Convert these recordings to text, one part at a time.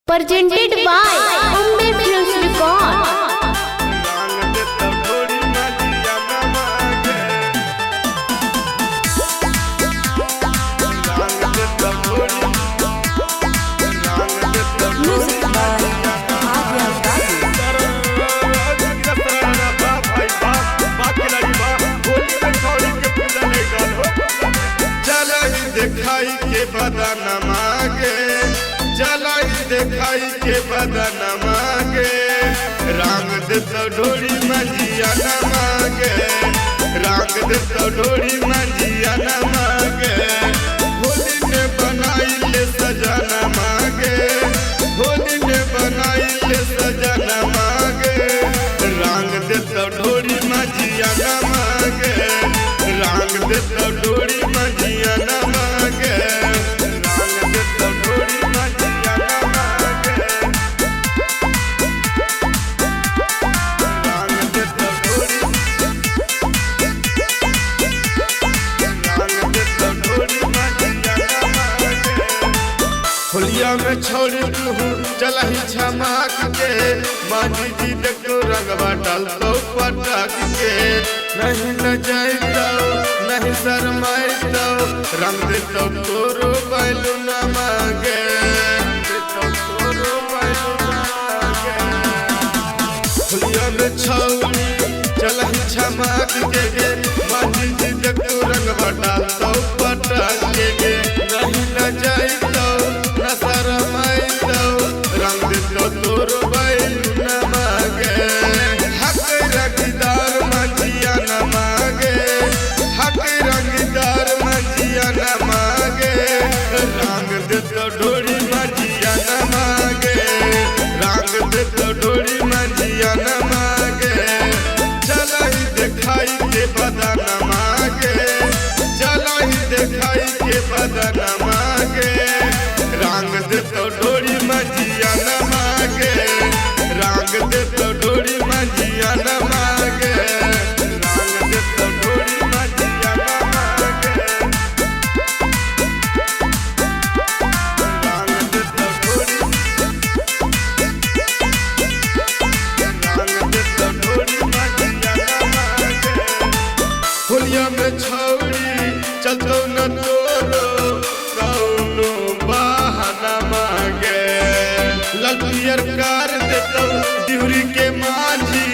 Presented by Bombay Films Record. Music by Arya Babu. देखाई के बदन मांगे, चलाई देखाई के बदन मांगे, रंग दे तो ढोरी मंजिया न मांगे, रंग दे तो ढोरी मंजिया न मांगे, होली ने बनाई ले सजाना मांगे, होली ने बनाई ले सजाना मांगे, रंग दे तो ढोरी मंजिया न मांगे, रंग दे तो ढोरी मंजिया न मांगे, रंग दे तो ढोरी मंजिया न मांगे, रंग दे तो ढोरी, रंग दे तो ढोरी मंजिया न मांगे। होलिया में छोड़ तू चलही छमाक के, माजी जी देखो रंगवा डाल तो पटाक के, नहीं न जाए तो नहीं शरमाए तो, रंग दे तो तोरो बैलू न मांगे, रंग दे तो तोरो बैलू न मांगे। होलिया में छौरी चलही छमाक के, माजी जी देखो रंगवा डाल तो पटाक के, नहीं न जाए तो न शरमाए तो, रंग दे तो तोरो बैलू न मांगे, हक रंगदार मंजिया न मांगे, हक रंगदार मंजिया न मांगे, रंग दे तो ढोरी मंजिया न मांगे, रंग दे तो ढोरी मंजिया न मांगे, चलही देखाई के बदन मांगे, चलही देखाई के बदन मांगे, रंग दे तो ढोरी मंजिया न मांगे, रंग दे तो ढोरी मंजिया न मांगे, रंग दे तो ढोरी मंजिया न मांगे, रंग दे तो ढोरी, रंग दे तो ढोरी मंजिया न मांगे। होलिया में छौरी चलतो न तोरो कौनो बहाना मांगे, लाल पियर कार देतो दिहुरी के माझी,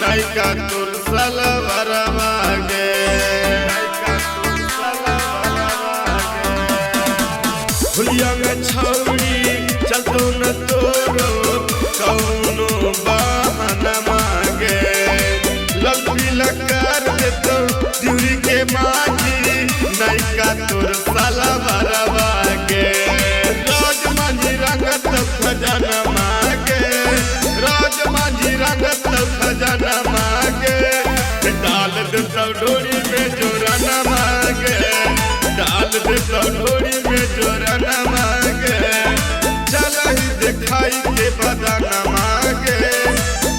नायिका तोर सलवार मांगे, नायिका तोर सलवार मांगे। होलिया में छौरी चलतो न तोरो कौनो बहाना मांगे, लाल पीला कार देतो दिहुरी के माझी, नायिका तोर सलवार मांगे, राज माझी रंगत खजाना मांगे, राज माझी रंगत खजाना मांगे, डाल दे तो ढोरी में जोराना मांगे, डाल दे तो ढोरी में जोराना मांगे, चलही देखाई के बदना मांगे,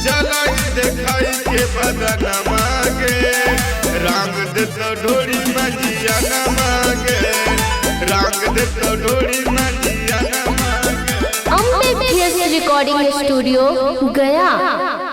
चलही देखाई के बदना मांगे, रंग दे तो ढोरी मंजिया न मांगे, रंग दे तो ढोरी मंजिया न मांगे। Ambe Films Recording Studio, Gaya.